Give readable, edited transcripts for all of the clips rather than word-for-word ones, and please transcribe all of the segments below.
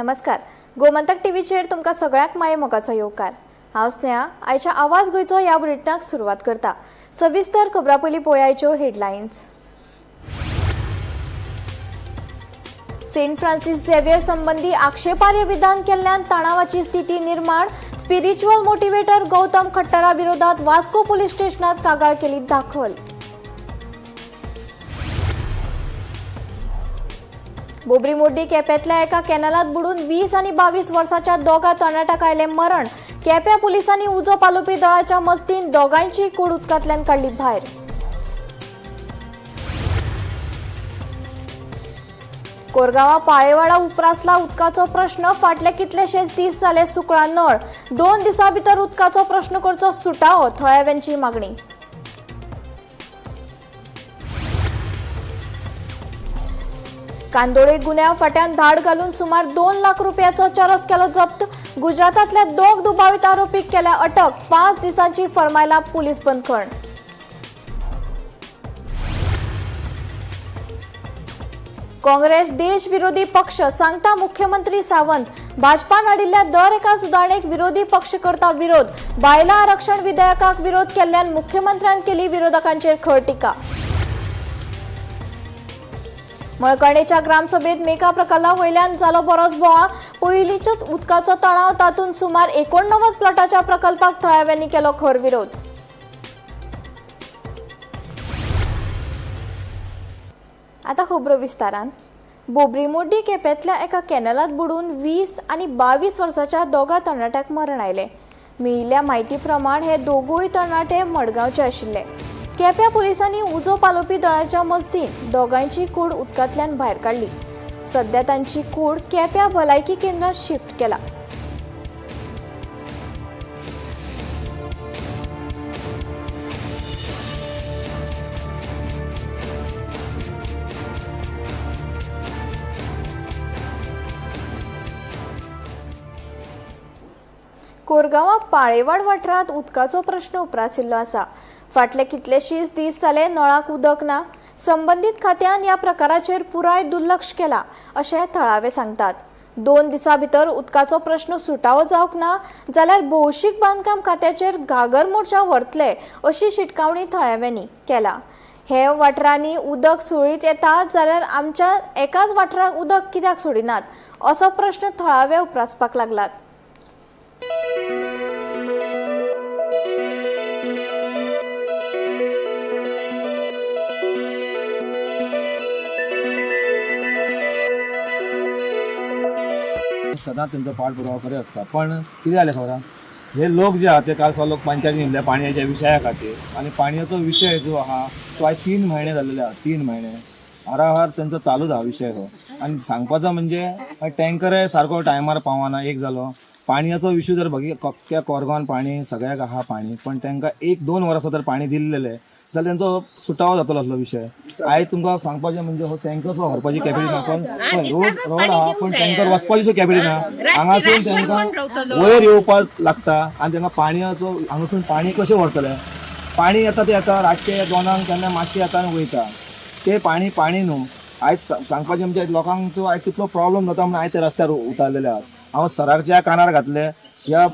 नमस्कार, गोमंतक टीव्हीचेर तुमकां सगळ्यांक माये मोगाचो येवकार. हांव स्नेहा आयच्या आवाज गोंयचो ह्या बुलेटिनाक सुरवात करता. सविस्तर खबरां पयलीं पळयाच्यो हेडलायन्स. सेंट फ्रांसीस झेवियर संबंदी आक्षेपार्ह विधान केल्ल्यान तणावाची स्थिती निर्माण. स्पिरिच्युअल मोटिवेटर गौतम खट्टरा विरोधात वास्को पोलीस स्टेशनात कागाळ केली दाखल. बोबरी मोड्डी केप्यांतल्या एका कॅनलात बुडून 20 आनी 22 वर्साच्या दोगा तरणाट्याक आयलें मरण. केप्यां पुलिसांनी उजो पालोवपी दळाच्या मजतीन दोगांयची कूड उदकांतल्यान काडली भायर. कोरगांवा पाळेवाडा उप्रासला उदकाचो प्रश्न. फाटले कितलेशेच दीस जाले सुकळा नळ. 2 दिसां भितर उदकाचो प्रश्न करचो सुटावो, थळाव्यांची मागणी. कांदोळे गुन्यांव फाट्यान धाड घालून सुमार 2 लाख रुपयाचो चरस केलो जप्त. गुजरातांतल्या 2 दुबावीत आरोपीक केल्या अटक. 5 दिसांची फर्मायला पुलीस बंदखण. काँग्रेस देश विरोधी पक्ष सांगता मुख्यमंत्री सावंत. भाजपान हाडिल्ल्या दर एका सुदारणेक विरोधी पक्ष करता विरोध. बायलां आरक्षण विधेयकाक विरोध केल्ल्यान मुख्यमंत्र्यान केली विरोधकांचेर खर टिका. मळकर्णेच्या ग्रामसभेत मेका प्रकल्पा वयल्यान जालो बरोच बोवाळ. पयलींचो उदकाचो तणाव, तातूंत सुमार 89 प्लॉटाच्या प्रकल्पाक थळाव्यांनी केलो खर विरोध. आता खबरो विस्तारान. बोबरी मोड्डी केपेंतल्या एका कॅनलात बुडून 20 आनी 22 वर्साच्या दोगा तरणाट्याक मरण आयलें. मेळिल्ल्या म्हायती प्रमाण हे दोगूय तरणाटे मडगांवचे आशिल्ले. केप्यां पुलिसांनी उजो पालोवपी दळाच्या मजतीन दोगांयची कूड उदकांतल्यान भायर काडली. सध्या तांची कूड केप्यां भलायकी केंद्रात शिफ्ट केला. कोरगांवा पाळेवाड वाठारांत उदकाचो प्रश्न उप्रासिल्लो आसा. फाटले कितलेशीच दीस जाले नळाक उदक ना. संबंदीत खात्यान ह्या प्रकाराचेर पुराय दुर्लक्ष केला अशें थळावे सांगतात. 2 दिसां भितर उदकाचो प्रश्न सुटावो जावंक ना जाल्यार भौशीक बांदकाम खात्याचेर घागर मोर्चा व्हरतले अशी शिटकावणी थळाव्यांनी केला. हे वाठारांनी उदक सुरळीत येता जाल्यार आमच्या एकाच वाठाराक उदक कित्याक सोडिनात असो प्रश्न थळावे उप्रासपाक लागलात. सदांच तेंचो पाठपुरावा करत आसता. पण कितें जालें खबर आहा, हे लोक जे आहा ते काल लोक पंचायतीन येयल्ले पाणयाच्या विशया खातीर आनी पाणयाचो विशय जो आहा तो आयज 3 म्हयने जाल्लेले आहा. 3 म्हयने हाराहार तेंचो चालूच आहा विशय हो. आनी सांगपाचो म्हणजे टँकरय सारको टायमार पावना. एक जालो पाणयाचो इशू जर बघितलो त्या कोरगांवान पाणी सगळ्याक आहा पाणी, पण तांकां 1-2 वर्सां जर पाणी दिल्लेलें जाल्यार तेंचो सुटावो जातलो असलो विशय. आयज तुमकां सांगपाचें म्हणजे हो टँकर सुद्दां व्हरपाची कॅपेसिटी ना. पण रोड आहा पण टँकर वचपाची सुद्दां कॅपेसिटी ना. हांगासून तांकां वयर येवपाक लागता आनी तांकां पाणयाचो हांगासून पाणी कशें व्हरतलें. पाणी येता तें येता रातचें 2 केन्ना मातशें येता आनी वयता. तें पाणी पाणी न्हू. आयज सांगपाचें म्हणजे लोकांक तो आयज तितलो प्रॉब्लम जाता म्हणून आयज ते रस्त्यार उतारलेले आहात. हांव सराच्या कानार घातले ह्या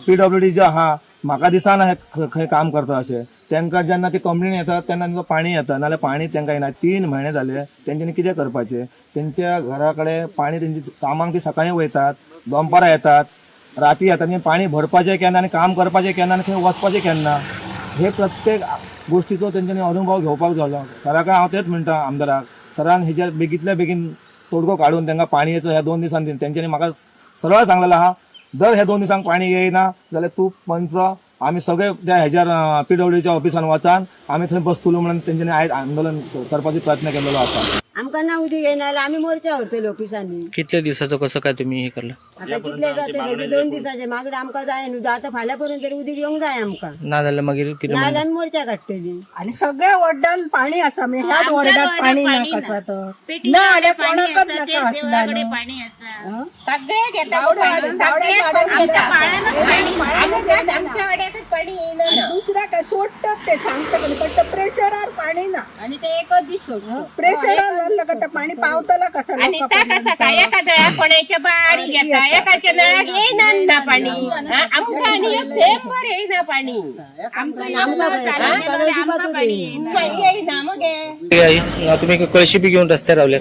PWD जे आहा म्हाका दिसना हे खंय काम करता अशें. तांकां जेन्ना ती कंप्लेन येता तेन्ना तांकां पाणी येता, नाजाल्यार पाणी तांकां येना. 3 म्हयने जाले तेंच्यांनी कितें करपाचें. तेंच्या घरा कडेन पाणी तेंची कामाक ती सकाळीं वयतात, दनपारां येतात, राती येतात. आनी पाणी भरपाचें केन्ना आनी काम करपाचें केन्ना आनी खंय वचपाचें केन्ना, हे प्रत्येक गोश्टीचो तेंच्यांनी अनुभव घेवपाक जालो. सराक हांव तेंच म्हणटा आमदाराक, सरान हेजेर बेगींतल्या बेगीन तोडगो काडून तांकां पाणयेचो ह्या 2 दिसांनी तेंच्यांनी म्हाका सरळ सांगलेलें आहा, दर ह्या 2 दिसांक पाणी येयना जाल्यार तूं पंच आमी सगळे त्या हेज्यार PWDच्या ऑफिसान वचान आमी थंय बसतलो म्हणून तेंच्यांनी आयज आंदोलन करपाचो प्रयत्न केल्लो आसा. आमकां ना उदक येयना जाल्यार आमी मोर्चा व्हरतले ऑफिसांनी. कितल्या दिसाचो कसं काय तुम्ही हे करला? आता कितले जाते 2 दिसाचे मागीर आमकां जाय न्हू, आतां फाल्यां पर्यंत तरी उदीक येवंक जाय आमकां, ना जाल्यार मागीर कितें ना जाल्यार आमी मोर्चा काडटली. आणि सगळ्या वॉर्डान पाणी आसा, म्हणजे ह्याच वॉर्डात पाणी ना कसा तर ना जाल्यार कोणाकच नाका आसला न्हू. सगळे घेता, आमच्या वाड्याकच पाणी येईना. दुसरा काय सोडतात ते सांगता पण ते प्रेशरार पाणी ना, आणि ते एकच दीस सोडतो प्रेशरार जाल्लं का ते पाणी पावतला कसं आणि ता कसा काय एका नळाक कोणाच्या बारीक येता, एकाच्या नळाक येईना ना पाणी. हा, आमकां आनी एक थेंबर येईना पाणी, येईना मगे. तुम्ही कळशी बी घेऊन रस्त्यार रावले.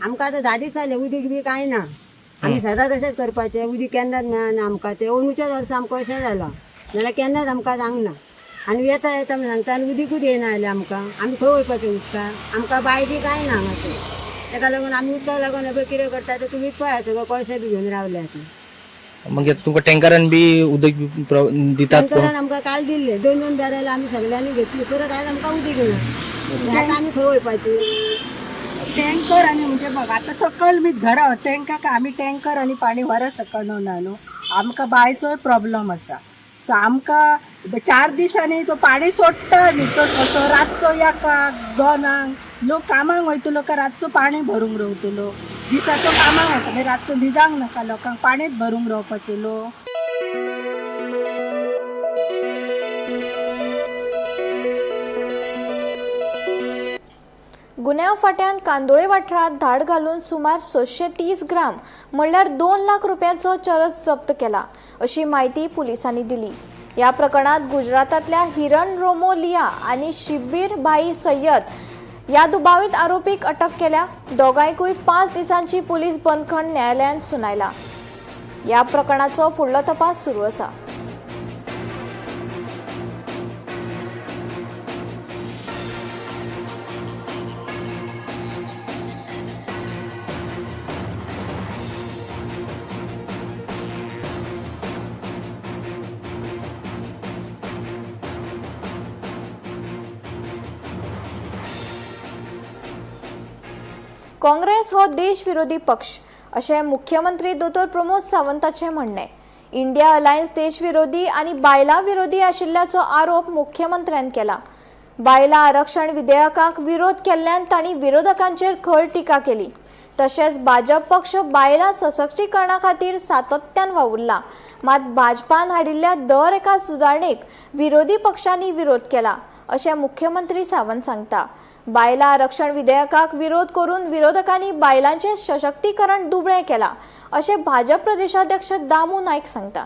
आमकां आतां 10 दीस जाले उदीक बी कांय ना, आमी सदां तशेंच करपाचें, उदीक केन्नाच मेळना आमकां. ते अंदूच्याच वर्सा आमकां अशें जालां, नाल्यार केन्नाच आमकां जावंक ना. आनी येता येता म्हण सांगता आनी उदीकूच येयना जालें आमकां. आमी खंय वयपाचें उदकाक, आमकां बांय बी कांय ना हांगासर, ताका लागून आमी उदकाक लागून पळय कितें करता ते तुमीच पळया, सगळं कळशे बी घेवन रावले आतां. मागीर तुमकां टँकरान बी उदक दितात कोण? टँकरान आमकां काल दिल्ले 2-2 बॅरल आमी सगळ्यांनी घेतली, परत आयज आमकां उदीक ना, आतां आमी खंय वयपाची? टँकर आनी म्हणजे बघ आतां सकयल मी घरा तेंकां काय आमी टँकर आनी पाणी व्हरं शकना न्हू, आमकां बांयचोय प्रॉब्लम आसा. सो आमकां 4 दिसांनी तो पाणी सोडटा न्ही, तो कसो रातचो 1, 2 लोक कामाक वयतलो काय रातचो पाणी भरूंक रावतलो, दिसाचो कामाक वता मागीर रातचो न्हिदांक नाका लोकांक, पाणीच भरूंक रावपाचें लोक. गुन्यांव फांट्यान कांदोळे वाठारांत धाड घालून सुमार 630 ग्राम म्हणल्यार 2 लाख रुपयांचो चरस जप्त केला अशी म्हायती पुलिसांनी दिली. ह्या प्रकरणात गुजरातांतल्या हिरन रोमोलिया आनी शिबीर भाई सय्यद ह्या दुबावीत आरोपीक अटक केल्या. दोगांयकूय 5 दिसांची पुलीस बंदखण न्यायालयान सुनायला. ह्या प्रकरणाचो फुडलो तपास सुरू आसा. काँग्रेस हो देश विरोधी पक्ष अशें मुख्यमंत्री दोतोर प्रमोद सावंताचें म्हणणें. इंडिया अलायन्स देश विरोधी आनी बायलां विरोधी आशिल्ल्याचो आरोप मुख्यमंत्र्यान केला. बायलां आरक्षण विधेयकाक विरोध केल्ल्यान तांणी विरोधकांचेर खर टिका केली. तशेंच भाजप पक्ष बायलां सशक्तीकरणा खातीर सातत्यान वावुरला, मात भाजपान हाडिल्ल्या दर एका सुदारणेक विरोधी पक्षांनी विरोध केला अशें मुख्यमंत्री सावंत सांगता. बायलां आरक्षण विधेयकाक विरोध करून विरोधकांनी बायलांचें सशक्तीकरण दुबळें केलां अशें भाजप प्रदेशाध्यक्ष दामू नायक सांगता.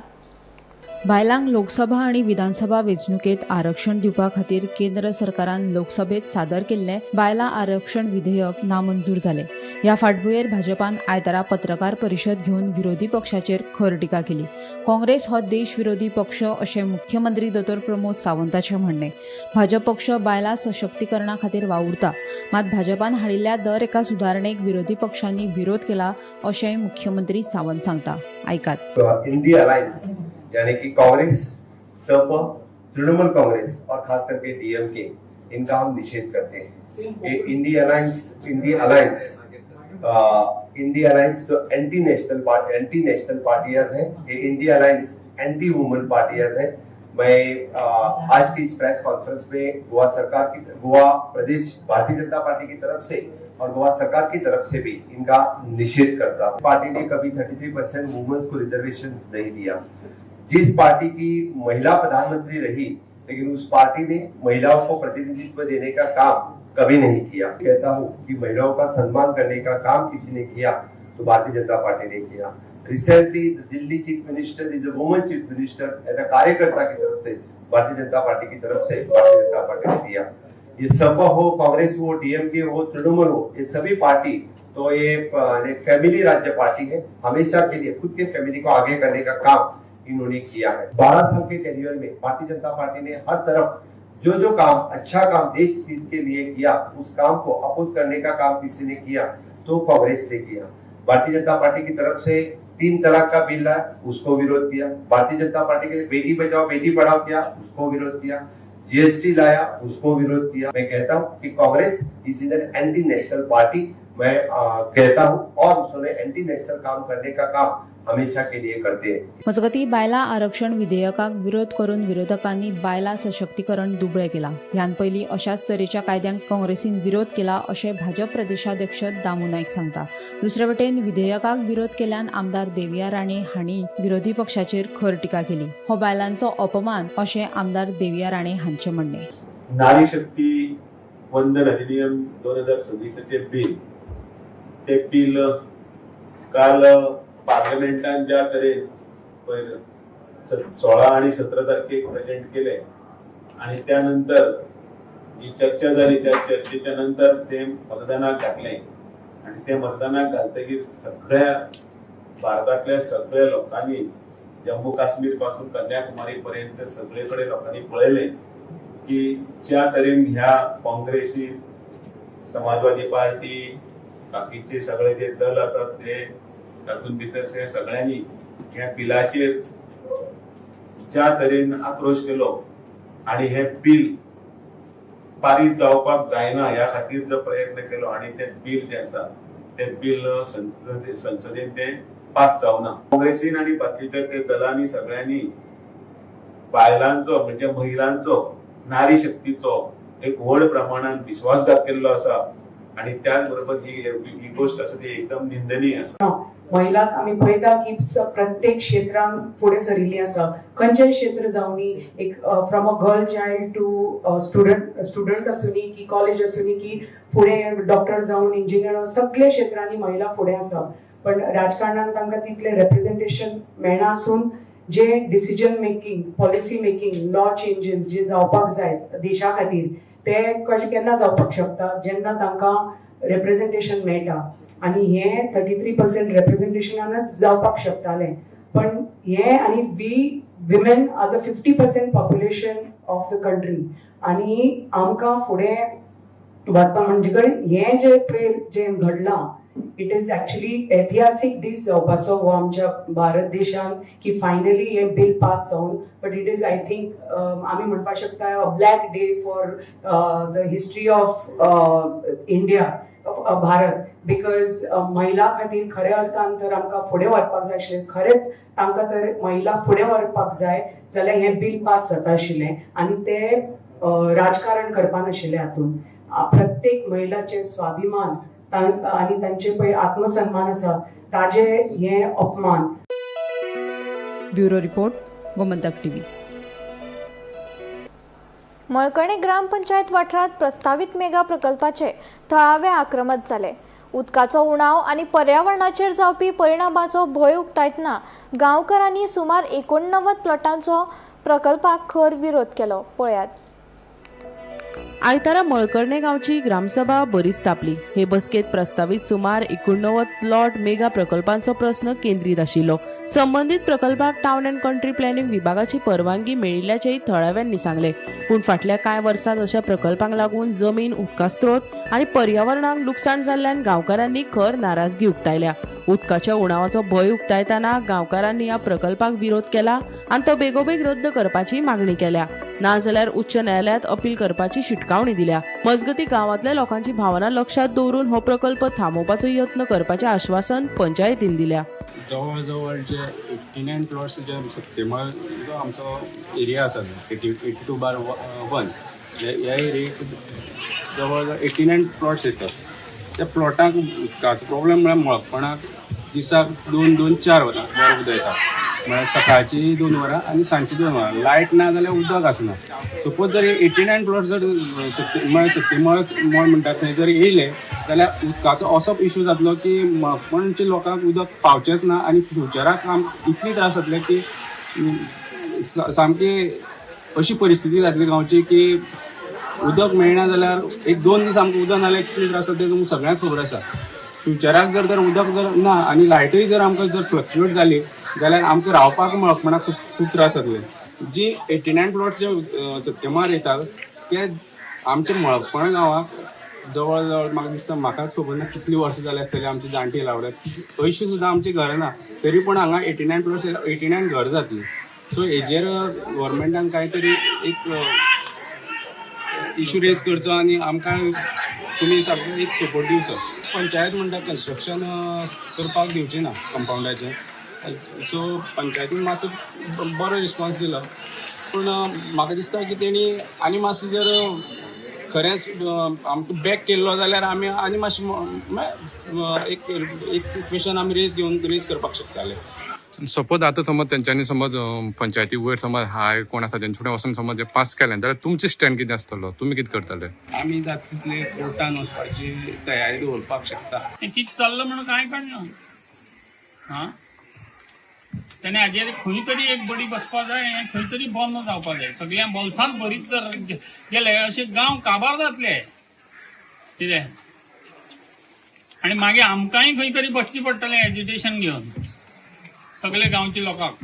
बायलांक लोकसभा आनी विधानसभा वेंचणुकेंत आरक्षण दिवपा खातीर केंद्र सरकारान लोकसभेत सादर केल्लें बायलां आरक्षण विधेयक नामंजूर जालें. ह्या फाटभुंयेर भाजपान आयतारा पत्रकार परिशद घेवन विरोधी पक्षाचेर खर टिका केली. काँग्रेस हो देश विरोधी पक्ष अशें मुख्यमंत्री दोतोर प्रमोद सावंताचें म्हणणें. भाजप पक्ष बायलां सशक्तीकरणा खातीर वावुरता, मात भाजपान हाडिल्ल्या दर एका सुदारणेक विरोधी पक्षांनी विरोध केला अशेंय मुख्यमंत्री सावंत सांगता. आयकात. इंडिया अलायंस यानी कि कांग्रेस, सपा, तृणमूल कांग्रेस और खास करके डीएमके, इनका हम निषेध करते हैं. ये इंडिया अलायंस जो एंटी नेशनल पार्टियां हैं, ये इंडिया अलायंस एंटी वुमेन पार्टियां हैं. मैं आज की इस प्रेस कॉन्फ्रेंस में गोवा सरकार की, गोवा प्रदेश भारतीय जनता पार्टी की तरफ से और गोवा सरकार की तरफ से भी इनका निषेध करता हूँ. पार्टी ने कभी 33% वुमेन्स को रिजर्वेशन नहीं दिया. जिस पार्टी की महिला प्रधानमंत्री रही, लेकिन उस पार्टी ने महिलाओं को प्रतिनिधित्व देने का काम कभी नहीं किया. कहता हूँ कि महिलाओं का सम्मान करने का काम किसी ने किया तो भारतीय जनता पार्टी ने किया. Recently Delhi chief minister is a woman chief minister as a कार्यकर्ता की तरफ से भारतीय जनता पार्टी की तरफ से भारतीय जनता पार्टी ने दिया. ये सपा हो, कांग्रेस हो, डीएमके हो, तृणमूल हो, ये सभी पार्टी तो ये फैमिली राज्य पार्टी है. हमेशा के लिए खुद के फैमिली को आगे करने का काम इन्होंने किया है. 12 साल के टेन्योर में भारतीय जनता पार्टी ने हर तरफ जो जो काम, अच्छा काम देश के लिए किया, उस काम को अपोज करने का काम किसी ने किया तो कांग्रेस ने किया. भारतीय जनता पार्टी की तरफ से 3 तलाक का बिल लाया, उसको विरोध किया. भारतीय जनता पार्टी के बेटी बचाओ बेटी पढ़ाओ किया, उसको विरोध किया. जीएसटी लाया, उसको विरोध किया. मैं कहता हूं कि Congress is an anti national party, मैं कहता हूं, और उसने एंटी नेशनल काम करने का काम हमेशा के लिए करते हैं। मजगतीं, बायलां आरक्षण विधेयकाक विरोध करून विरोधकांनी बायलां सशक्तीकरण दुबळें केलां. ह्यान पयलीं अशाच तरेच्या कायद्यांक काँग्रेसीन विरोध केला अशें भाजप प्रदेशाध्यक्ष दामू नायक सांगता. दुसरे वटेन विधेयकाक विरोध केल्ल्यान आमदार देविया राणे हांणी विरोधी पक्षाचेर खर टिका केली. हो बायलांचो अपमान अशें आमदार देविया राणे हांचें म्हणणें. नारी शक्ती वंदन अधिनियम 2026चें बील, ते बील काल पार्लमेंटान ज्या तरेन पयर 16 आणि 17 तारखेक प्रेझेंट केले आणि त्यानंतर जी चर्चा जाली, त्या चर्चेच्या नंतर ते मतदानाक घातले आणि ते मतदानाक घालतकीर सगळ्या भारतातल्या सगळ्या लोकांनी, जम्मू काश्मीर पासून कन्याकुमारी पर्यंत सगळे कडेन लोकांनी पळयलें की ज्या तरेन ह्या काँग्रेसी, समाजवादी पार्टी, बाकीचे सगळे जे दल आसात ते तातूंत भितर सगळ्यांनी ह्या बिलाचेर ज्या तरेन आक्रोश केलो आणि हे बिल पारीत जावपाक जायना ह्या खातीर जो प्रयत्न केलो आणि ते बिल जे आसा ते बिल संसदेन ते पास जावना. काँग्रेसीन आणि बाकीच्या ते दलांनी सगळ्यांनी बायलांचो, म्हणजे महिलांचो, नारी शक्तीचो एक व्हड प्रमाणात विश्वासघात केल्लो आसा आणि त्याच बरोबर ही ही गोष्ट आसा ती एकदम निंदनीय आसा. महिलांक आमी पळयता की प्रत्येक क्षेत्रांत फुडें सरिल्ली आसा. खंयचेय क्षेत्र जावनी, एक from a girl child to student, student आसूनी की कॉलेज आसूनी की फुडें डॉक्टर जावन इंजिनियर, सगळे क्षेत्रांनी महिला फुडें आसा. पण राजकारणात तांकां तितलें रेप्रेझेंटेशन मेळना आसून जे decision making, policy making, law changes जे जावपाक जाय देशा खातीर, ते कशें केन्ना जावपाक शकता? जेन्ना तांकां रेप्रेझेंटेशन मेळटा. आनी हे 33% रेप्रेझेंटेशनानच जावपाक शकतालें. पण हे आनी we women are the 50% population of the country आनी आमकां फुडें वचपा म्हणजे कडेन हें जे पळय जें घडलां, it is actually ऐतिहासीक दीस जावपाचो हो आमच्या भारत देशान की फायनली हें बील पास जावन, but it is, I think, आमी म्हणपाक शकता, a black day for the history of India, Bharat, because महिला खातीर खऱ्या अर्थान तर आमकां फुडें व्हरपाक जाय आशिल्लें. खरेंच तांकां तर महिला फुडें व्हरपाक जाय जाल्यार हें बील पास जाता आशिल्लें आनी ते राजकारण करपा नाशिल्लें. हातूंत प्रत्येक महिलाचे स्वाभिमान आनी तांचे पळय आत्मसन्मान आसा, ताजे हे अपमान. Bureau report, Gomantak TV. Malkarne gram panchayat वाठारात प्रस्तावित मेगा प्रकल्पाचे थळावे आक्रमक जाले. उदकाचो उणाव आनी पर्यावरणाचेर जावपी परिणामाचो भंय उक्तायतना गांवकारांनी सुमार 89 प्लॉटांचो प्रकल्पाक खर विरोध केलो. पळयात. आयतारा मळकर्णे गांवची ग्रामसभा बरीच तापली. हे बसकेत प्रस्तावीत सुमार 89 प्लॉट मेगा प्रकल्पांचो प्रस्न केंद्रीत आशिल्लो. संबंदीत प्रकल्पाक टावन अँड कंट्री प्लॅनिंग विभागाची परवानगी मेळिल्ल्याचेय थळाव्यांनी सांगले. पूण फाटल्या कांय वर्सांत अशा प्रकल्पांक लागून जमीन, उदका स्रोत आनी पर्यावरणाक लुकसाण जाल्ल्यान गांवकारांनी खर नाराजगी उक्तायल्या. उदकाच्या उणावाचो भंय उक्तायतना गांवकारांनी ह्या प्रकल्पाक विरोध केला आनी तो बेगोबेग रद्द करपाची मागणी केल्या. नाजाल्यार उच्च न्यायालयात अपील करपाची शिटकावणी दिल्या. मजगती, गांवांतल्या लोकांची भावना लक्षात दवरून हो प्रकल्प थांबोवपाचो यत्न करपाचें आश्वासन पंचायतीन दिल्या. जवळ जवळ जे 89 प्लॉट्स जे सत्तेमळ जो आमचो एरिया आसा, 82/1, ह्या एरियेक जवळ जवळ 89 प्लॉट्स येतात. त्या प्लॉटाक उदकाचो प्रॉब्लेम म्हळ्यार मळकपणाक दिसाक दोन दोन चार वरां वर उदक येता. म्हळ्यार सकाळची 2 वरां आनी सांजची 2 वरां. लायट ना जाल्यार उदक आसना. सपोज जर 89 प्लॉट जर सत्ते म्हळ्यार सत्तेमळ मळ म्हणटा थंय जर येयले जाल्यार उदकाचो असो इशू जातलो की मळकपणच्या लोकांक उदक पावचेंच ना आनी फ्युचराक आमकां इतली त्रास जातले की सामकी अशी परिस्थिती जातली गांवची की उदक मेळना जाल्यार एक दोन दीस आमकां उदक ना जाल्यार कितले त्रास जाता ते तुमकां सगळ्यांक खबर आसा. फ्युचराक जर तर उदक जर ना आनी लायटूय जर आमकां जर फ्लक्च्युएट जाली जाल्यार आमकां रावपाक मळकपणाक खूब खूब त्रास जातले. जी 89 प्लॉट जे सत्यमार येता ते आमच्या मळकपणा गांवाक जवळ जवळ म्हाका दिसता, म्हाकाच खबर ना कितली वर्सां जाली आसतली, आमची जाणटी लावल्यात. अंयशीं सुद्दां आमची घरां ना, तरी पूण हांगा 89 प्लॉट्स 89 घर जातली. सो हेजेर गव्हर्मेंटान कांय तरी एक इशू रेज करचो आनी आमकां तुमी सारको एक सपोर्ट दिवचो. पंचायत म्हणटा कन्स्ट्रक्शन करपाक दिवची ना कंपाउंडाचें. सो पंचायतीन मातसो बरो रिस्पॉन्स दिलो, पूण म्हाका दिसता की तेणी आनी मातसो जर खरेंच आमकां बॅक केल्लो जाल्यार आमी आनी मातशें एक एक क्वेशन आमी रेज घेवन रेज करपाक शकताले. सपोज आतां समज तेंच्यांनी समज पंचायती वयर समज हाय कोण आसा तेंचे कडेन वचून समज पास केलें जाल्यार तुमचें स्टँड कितें आसतलो, तुमी कितें करतले? आमी जाता तितले कोर्टान वचपाची तयारी दवरपाक शकता. कितें चल्लां म्हणून कांय कळना. आं, तेणे हाजेर खंय तरी एक बडी बसपा जाय, हें खंय तरी बंद जावपा जाय. सगळ्या बोल्सांत भरीत जर गेले अशे गांव काबार जातले कितें, आनी मागीर आमकांय खंय तरी बसचें पडटलें एजिटेशन घेवन सगळे गांवच्या लोकांक,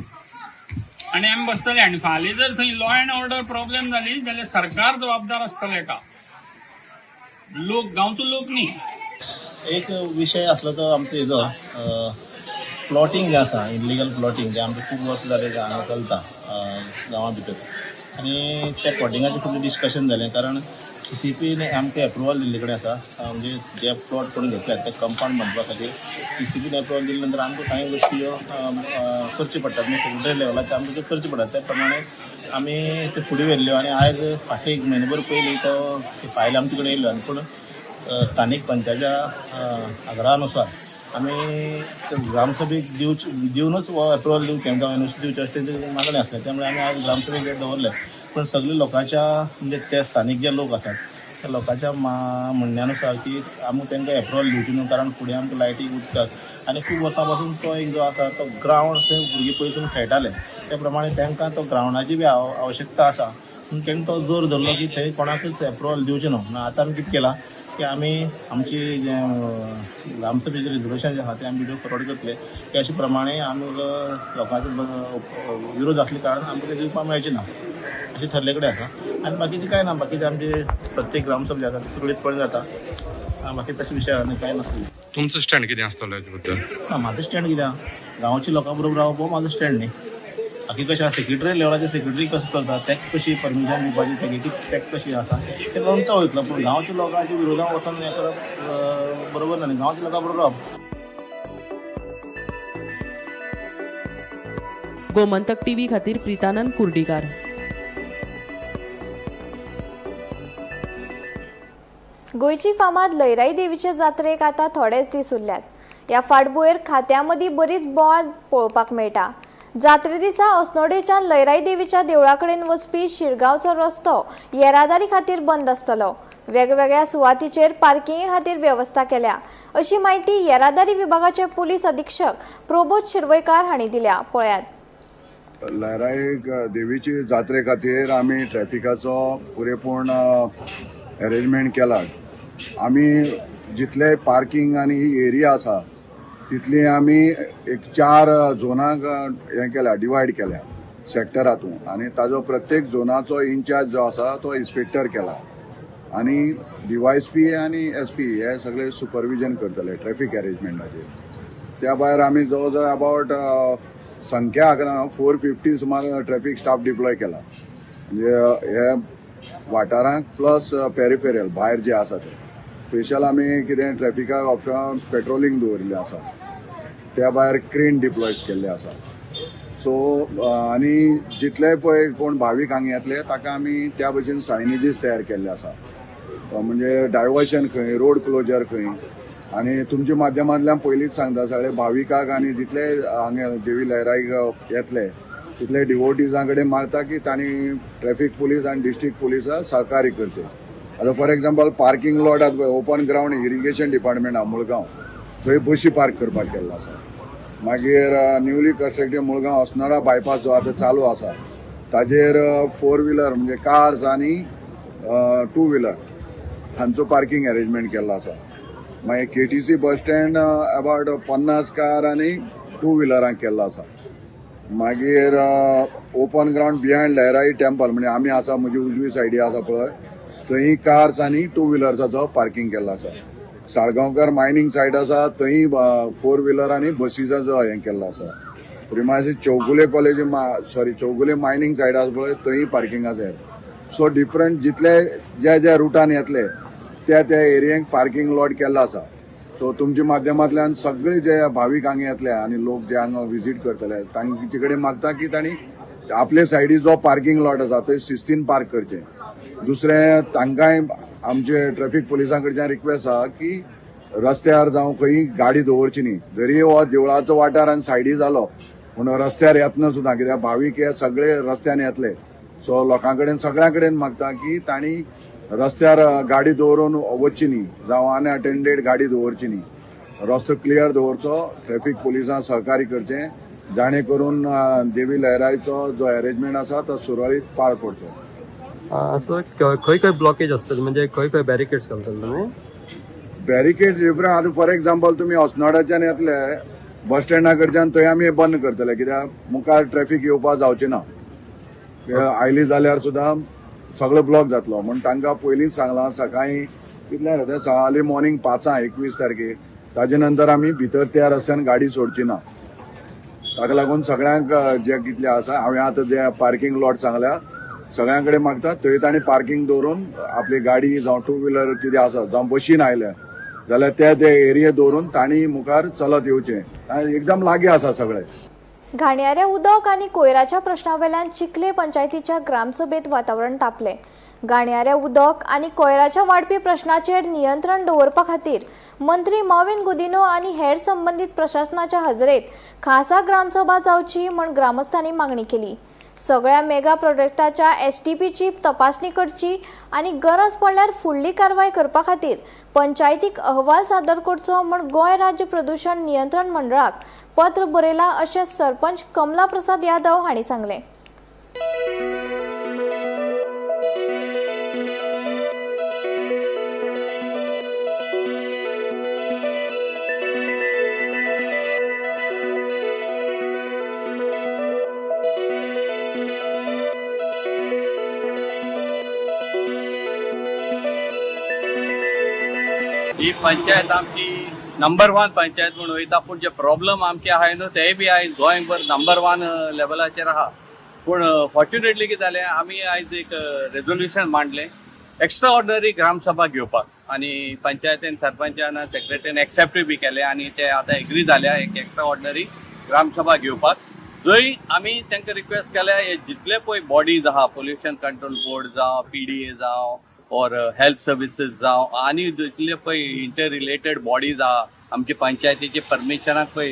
आनी आमी बसतले. आनी फाल्यां जर थंय लॉ एंड ऑर्डर प्रॉब्लेम जाली जाल्यार सरकार जबाबदार आसतलें हेका, लोक गांवचो लोक न्ही. एक विशय आसलो तो आमचो हेजो प्लॉटींग जें आसा, इलिगल प्लॉटींग जें आमचें खूब वर्सां जालें हांगा चलता गांवा भितर, आनी त्या प्लॉटिंगाचें खूब डिस्कशन जालें. कारण सी सी पीन आमकां एप्रुवल दिल्ले कडेन आसा, म्हणजे जे प्लॉट कोण घेतल्यात ते कंपावंड बांदपा खातीर सी सी पीन एप्रुवल दिले नंतर आमकां कांय गोश्टी ह्यो करच्यो पडटात, म्हणजे सेक्रेटरी लेवलाचेर आमकां त्यो करच्यो पडटात. त्या प्रमाणे आमी ते फुडें व्हेल्ल्यो आनी आयज फाटले एक म्हयनो भर पयलीं तो फायल आमचे कडेन येयल्लो, आनी पूण स्थानीक पंचाच्या आग्रहानुसार आमी ग्रामसभेक दिवनूच हो एप्रुवल दिवचें जावं एन ओ सी दिवचें अशें तेंचें मागणें आसलें. त्यामुळे आमी आयज ग्रामसभेक दवरलें. पूण सगळे लोकांच्या म्हणजे ते स्थानीक जे लोक आसात त्या लोकांच्या म्हणण्यानुसार की आमी तांकां एप्रुवल दिवची न्हू, कारण फुडें आमकां लायटीक उदकाक आनी खूब वर्सां पासून तो एक जो आसा तो ग्रावंड थंय भुरगीं पयसून खेळटाले, त्या प्रमाणे तांकां तो ग्रावंडाची बी आवश्यकता आसा, पूण तांणी तो जोर धरलो की थंय कोणाकूच एप्रुवल दिवचें न्हू. म्हणून आतां आमी कितें केलां की आमी आमची जें ग्रामसभेचें रेजोल्युशन जें आसा तें आमी व्हिडियो फॉरवर्ड करतले की अशे प्रमाणे आमी लोकांचो विरोध आसले कारणान आमकां तें दिवपाक मेळचें ना अशें ठरले कडेन आसा. आनी बाकीचें कांय ना, बाकीचें आमचे प्रत्येक ग्रामसभा जे आसा ते सुरळीतपणे जाता, बाकी तशे विशय आनी कांय नासलें. तुमचो स्टँड कितें आसतलो हेजे बद्दल? ना, म्हाजो स्टँड कितें आहा, गांवच्या लोकां बरोबर रावप हो म्हाजो स्टँड न्ही. बाकी कशें आसा सेक्रेटरी लेवलाचेर सेक्रेटरी कसो करता, ताका कशी परमिशन दिवपाची, तेगे ताका कशी आसा तें आमचो वयतलो, पूण गांवच्या लोकांच्या विरोधान वचोन हें करप बरोबर ना न्ही. गांवच्या लोकां बरोबर रावप. गोमंतक टीव्ही खातीर प्रितानंद कुर्डीकार. गोंयची फामाद लयराई देवीचे जात्रेक आतां थोडेच दीस उरल्यात. ह्या फाटभुंयेर खात्यां मदीं बरीच बोवाळ पळोवपाक मेळटा. जात्रे दिसा अस्नोडेच्यान लयराई देवीच्या देवळा कडेन वचपी शिरगांवचो रस्तो येरादारी खातीर बंद आसतलो. वेगवेगळ्या सुवातीचेर पार्किंगे खातीर वेवस्था केल्या अशी म्हायती येरादारी विभागाचे पुलीस अधीक्षक प्रबोध शिरवयकार हांणी दिल्या. पळयात. लयराई देवीची जात्रे खातीर आमी ट्रॅफिकाचो पुरेपूर्ण अरेंजमेंट केला. आमी जितले पार्किंग आनी ही एरिया आसा तितली आमी एक 4 झोनाक हें केल्या, डिवायड केल्या सेक्टरातून, आनी ताजो प्रत्येक झोनाचो इन्चार्ज जो आसा तो इन्स्पेक्टर केला, आनी डीवायएसपी आनी एसपी हे सगळे सुपरविजन करतले ट्रॅफिक अरेंजमेंटाचेर. त्या भायर आमी जवळ जवळ अबावट संख्या 450 सुमार ट्रॅफिक स्टाफ डिप्लॉय केला, म्हणजे हे वाठारांक प्लस पेरिफेरल भायर जे आसा ते स्पेशल आमी कितें ट्रॅफिकाक ऑप्शन पेट्रोलिंग दवरिल्लें आसा, त्या भायर क्रेन डिप्लॉय केल्ले आसा. सो आनी जितले पळय कोण भावीक हांगा येतले ताका आमी त्या भशेन सायनेजीस तयार केल्ले आसा, म्हणजे डायवर्शन खंय, रोड क्लोजर खंय. आनी तुमच्या माध्यमांतल्यान पयलींच सांगता सगळे भाविकाक आनी जितले हांगा देवी लयराईक येतले तितले डिवोटीजां कडेन मागता की तांणी ट्रॅफिक पुलीस आनी डिस्ट्रिक्ट पुलिसाक सहकार्य करचें. आतां फॉर एग्जाम्पल पार्किंग लॉट आसा पळय, ओपन ग्रावंड इरिगेशन डिपार्टमेंट आहा मुळगांव, थंय बशी पार्क करपाक केल्लो आसा. मागीर newly constructed Mulgaon Assonora bypass जो आतां चालू आसा ताजेर 4 व्हिलर म्हणजे कार्स आनी 2 व्हिलर हांचो पार्किंग अरेंजमेंट केल्लो आसा. मागीर KTC bus stand about 50 car आनी 2 व्हिलरांक केल्लो आसा. मागीर open ground behind Lairai temple म्हणजे आमी आसा म्हजी उजवी सायडी आसा पळय थंय कार्स आनी 2 व्हिलर्साचो पार्किंग केल्लो आसा. साळगांवकर मायनींग सायट आसा थंय 4 व्हिलर आनी बसीसाचो हें केल्लो आसा. प्रिमायसी Chowgule college sorry Chowgule mining site आसा पळय थंय पार्किंग आसा. सो डिफरंट जितले ज्या ज्या रुटान येतले त्या त्या एरियेक पार्किंग लॉट केल्लो आसा. सो तुमच्या माध्यमांतल्यान सगळे जे भावीक हांगा येतले आनी लोक जे हांगा विजीट करतले तांचे कडेन मागता की तांणी आपले सायडी जो पार्किंग लॉट आसा थंय शिस्तीन पार्क करचें. दुसरें, तांकांय आमचे ट्रॅफिक पुलिसां कडच्यान रिक्वेस्ट आसा की रस्त्यार जावं खंय गाडी दवरची न्ही. जरी हो देवळाचो वाठार आनी सायडी जालो पूण रस्त्यार येतना सुद्दां, कित्याक भावीक हे सगळे रस्त्यान येतले. सो लोकां कडेन सगळ्यां कडेन मागता की तांणी रस्त्यार गाडी दवरून वचची न्ही, जावं अनअटेंडेड गाडी दवरची न्ही. रस्तो क्लियर दवरचो, ट्रॅफिक पुलिसां सहकार्य करचें, जाणे करून देवी लहराईचो जो अरेंजमेंट आसा तो सुरळीत पार पडचो. असो खंय खंय ब्लॉकेज आसतले, म्हणजे खंय खंय बॅरिकेड्स घालतले तुमी? Barricades different. आतां फॉर एग्जाम्पल तुमी अस्नोडाच्यान येतले बस स्टँडा कडच्यान, थंय आमी बंद करतले, कित्याक मुखार ट्रॅफिक येवपाक जावची ना. आयली जाल्यार सुद्दां सगळो ब्लॉक जातलो. म्हूण तांकां पयलींच सांगलां, सकाळीं कितल्यांक जाता, अर्ली मॉर्निंग 5 21 तारखेर, ताजे नंतर आमी भितर त्या रस्त्यान गाडी सोडची ना. ताका लागून सगळ्यांक जे कितले आसा, हांवें आतां जे पार्किंग लॉट सांगल्या सगळ्यां कडेन मागता, थंय तांणी पार्किंग दवरून आपली गाडी जावं टू व्हिलर कितें आसा, जावं बशीन आयल्या जाल्यार ते ते एरिये दवरून तांणी मुखार चलत येवचें. एकदम लागीं आसा सगळे. घाणयारें उदक आनी कोयराच्या प्रश्नावेल्यान चिखले पंचायतीच्या ग्रामसभेत वातावरण तापलें. घाणयारें उदक आनी कोयराच्या वाडपी प्रश्नाचेर नियंत्रण दवरपा खातीर मंत्री मॉविन गुदिन्हो आनी हेर संबंदीत प्रशासनाच्या हजरेत खासा ग्रामसभा जावची म्हूण ग्रामस्थांनी मागणी केली. सगळ्या मेगा प्रोजेक्टाच्या एसटीपीची तपासणी करची आनी गरज पडल्यार फुडली कारवाय करपा खातीर पंचायतीक अहवाल सादर करचो म्हूण गोंय राज्य प्रदूशण नियंत्रण मंडळाक पत्र बरयलां अशें सरपंच कमला प्रसाद यादव हांणी सांगलें. ही पंचायत आमची नंबर 1 पंचायत म्हूण वयता, पूण जे प्रॉब्लम आमचे आहाय न्हू तेय बी आयज गोंयभर नंबर 1 लेवलाचेर आहा. पूण फॉर्च्युनेटली कितें जालें, आमी आयज एक रेजोल्युशन मांडलें एक्स्ट्रा ऑर्डिनरी ग्रामसभा घेवपाक, आनी पंचायतीन सरपंचान सेक्रेटरीन एक्सेप्टूय बी केलें आनी ते आतां एग्री जाल्या एक एक्स्ट्रा ऑर्डिनरी ग्रामसभा घेवपाक, जंय आमी तांकां रिक्वेस्ट केल्या हे जितले पळय बॉडीज आहा, पोल्युशन कंट्रोल बोर्ड जावं, PDA जावं, और हेल्थ सर्विसीस जावं, आनी जितले पळय इंटर रिलेटेड बॉडीज आहा आमचे पंचायतीचे परमिशनाक पळय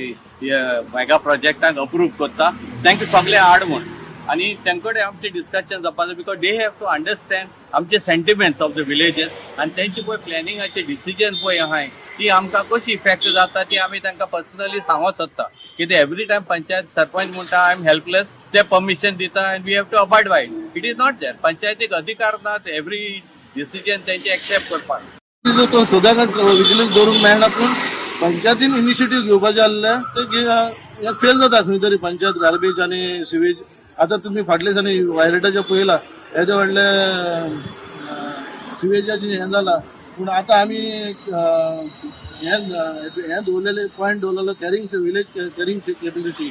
मेगा प्रोजेक्टाक अप्रूव करता, तांकां सगळे हाड म्हूण. आनी तांचे कडेन आमचें डिस्कशन जावपा जाय, because they have to understand आमचे सेंटिमेंट्स ऑफ the villages, आनी तेंचे पळय प्लॅनिंगाचे डिसिजन पळय आहाय ती आमकां कशी इफेक्ट जाता ती आमी तांकां पर्सनली सांगूंक सोदता. कितें एवरी टायम पंचायत सरपंच म्हणटा I am helpless, ते परमिशन दिता and we have to abide by it. It is not there. पंचायतीक अधिकार ना एवरी डिसिजन तेंचे एक्सेप्ट करपाक. तो सदांच विजिलन्स दवरूंक मेळना, पूण पंचायतीन इनिशिएटीव घेवपाचें आसलें ते फेल जाता खंय तरी. पंचायत गार्बेज आनी सिवेज आतां तुमी फाटल्या दिसांनी वायलेटाचें पळयलां, येदें व्हडलें सिवेजाचें हें जालां, पूण आतां आमी हें दवरलेलें पॉयंट दवरलेलो carrying village carrying capacity,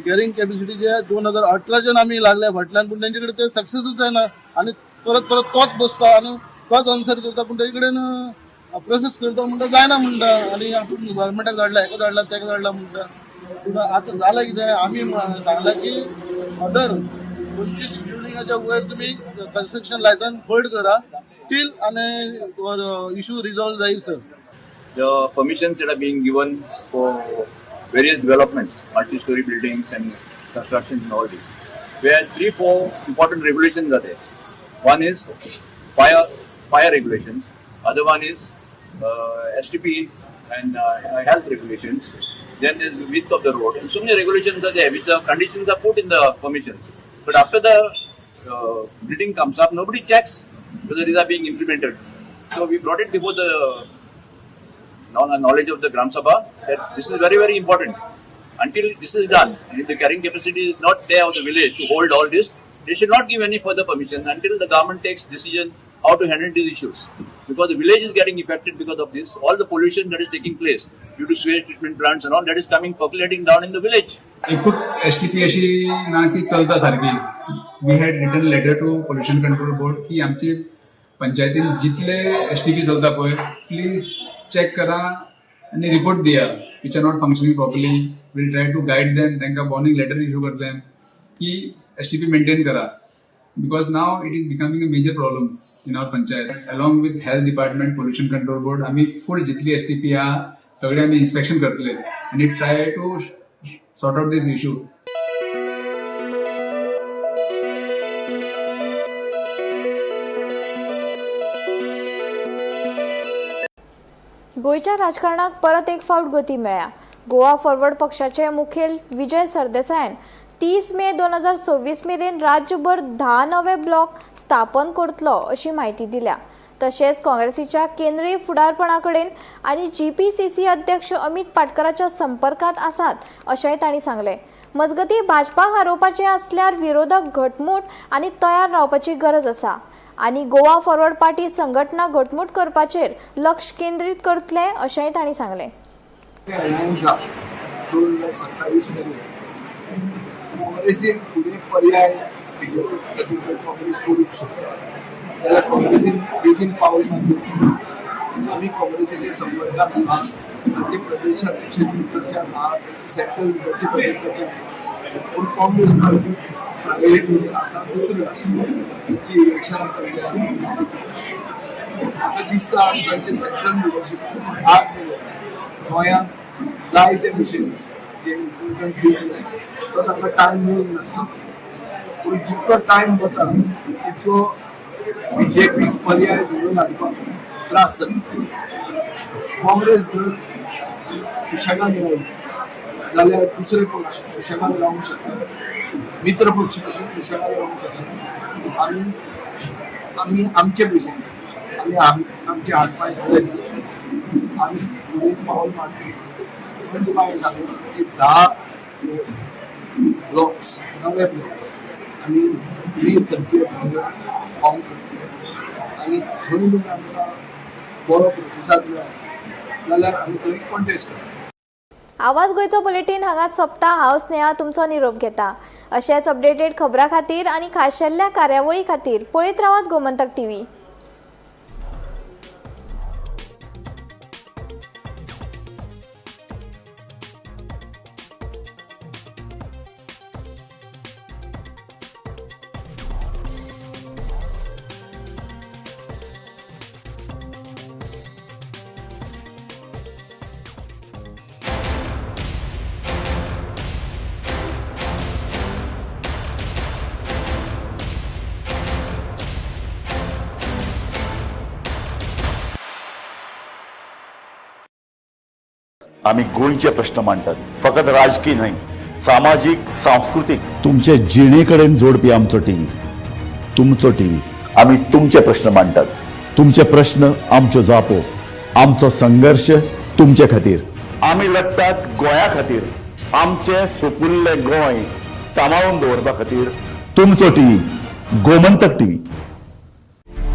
carrying capacity जे 2018च्यान आमी लागल्या फाटल्यान, पूण तेंचे कडेन ते सक्सेसूच जायना आनी परत परत तोच बसता आनी तोच आन्सर करता, पूण तेजे कडेन प्रोसेस करता म्हणटा जायना म्हणटा, आनी आपूण गव्हर्मेंटाक धाडला, हेका धाडला, तेका धाडला म्हणटा. पूण आतां जालां कितें, आमी सांगलां की ऑर्डर 25 बिल्डिंगाच्या वयर तुमी कन्स्ट्रक्शन लायसन्स होल्ड करा टील आनी इशू रिजॉल्व जायसर. The permissions that are being given for various developments, multi-story buildings and constructions and all this, where 3-4 important regulations are there. One is fire regulations, other one is STP and health regulations, then there's the width of the road, and so many regulations are there, which the conditions are put in the permissions. But after the building comes up, nobody checks whether these are being implemented. So we brought it before the knowledge of the Gram Sabha that this is very, very important. Until this is done, and if the carrying capacity is not there of the village to hold all this, they should not give any further permission until the government takes decision how to handle these issues. Because the village is getting affected because of this, all the pollution that is taking place due to sewage treatment plants and all that is coming percolating down in the village. एकूच S T P अशी ना की चलता सारकी. We had written letter to pollution control board की आमची पंचायतीन जितले एस टी पी चलता पळय, प्लीज चॅक करा. आनी रिपोर्ट दिया which are not functioning properly. We'll try to guide them. तांकां वॉर्निंग लेटर इशू करतले की एसटीपी मेंटेन करा, because now it is becoming a major problem in our panchayat. Along with health department, pollution control board, आमी फूल जितली STP आहा सगळे आमी inspection करतले आनी try to sort out this issue. गोंयच्या राजकारणाक परत एक फावट गती मेळ्ळ्या. गोवा फॉरवर्ड पक्षाचे मुखेल विजय सरदेसायान 30 मे 2026 मेरेन राज्यभर 10 नवे ब्लॉक स्थापन करतलो अशी म्हायती दिल्या. तशेंच काँग्रेसीच्या केंद्रीय फुडारपणा कडेन आनी जीपीसीसी अध्यक्ष अमित पाटकराच्या संपर्कात आसात अशेंय तांणी सांगलें. मजगतीं, भाजपाक हारोवपाचें आसल्यार विरोधक घटमूट आनी तयार रावपाची गरज आसा आनी गोवा फॉरवर्ड पार्टी संघटना घटमूट करपाचेर लक्ष केंद्रीत करतले अशेंय तांणी सांगलें. अलायन्सा 2027 मध्ये काँग्रेसीन फुडें पर्याय बीजेपी खातीर जर काँग्रेस करूंक शकता जाल्यार काँग्रेसीन बेगीन पावल मारलें. आमी काँग्रेसीच्या संपर्कात आहा, आमचे प्रदेशाध्यक्ष चर्चा आहा, तांचे सेंट्रल लिडरची बद्दल चर्चा आहा. पूण काँग्रेस पार्टी प्रायोरिटी आतां दुसरी आसा की इलेक्शनां चल्ल्या. आतां दिसता तांचे सेंट्रल लिडरशीप आज मेरेन गोंयांत जाय ते भशेन जे इम्पोर्टन्स दिवंक जाय तो तांकां टायम मेळूंक नासता. पूण जितको टायम वता तितको बीजेपीक पर्याय घडोवन हाडपाक त्रास जाता. काँग्रेस जर सुशेगाद रावली जाल्यार दुसरे पक्ष सुशेगाद रावंक शकना, मित्र पक्ष पासून सुशेगाद रावंक शकना आनी आमी आमचे भशेन आमी आमचे हात पांय बळयतले, आमी फुडें पावल मारतले. म्हणून तुका हांवें सांगलें की 10 ब्लॉक्स, नवे ब्लॉक्स आमी मे 30 फॉर्म करतले आनी थंय जर आमकां बरो प्रतिसाद मेळ्ळो जाल्यार आमी थंय कॉन्टेस्ट करतले. आवाज गोंयचो बुलेटीन हांगाच सोंपता. हांव स्नेहा तुमचो निरोप घेता. अशेच अपडेटेड खबरां खातीर आनी खाशेल्ल्या कार्यावळी खातीर पळयत रावात गोमंतक टीव्ही. आमी गोंयचे प्रश्न मांडटात, फकत राजकीय न्हय, सामाजीक, सांस्कृतीक, तुमचे जिणे कडेन जोडपी आमचो टीव्ही, तुमचो टीव्ही. आमी तुमचे प्रश्न मांडटात, तुमचे प्रश्न आमच्यो जापो, आमचो संघर्श तुमचे खातीर. आमी लढटात गोंया खातीर, आमचें सुपुल्लें गोंय सांबाळून दवरपा खातीर. तुमचो टीव्ही, गोमंतक टीव्ही.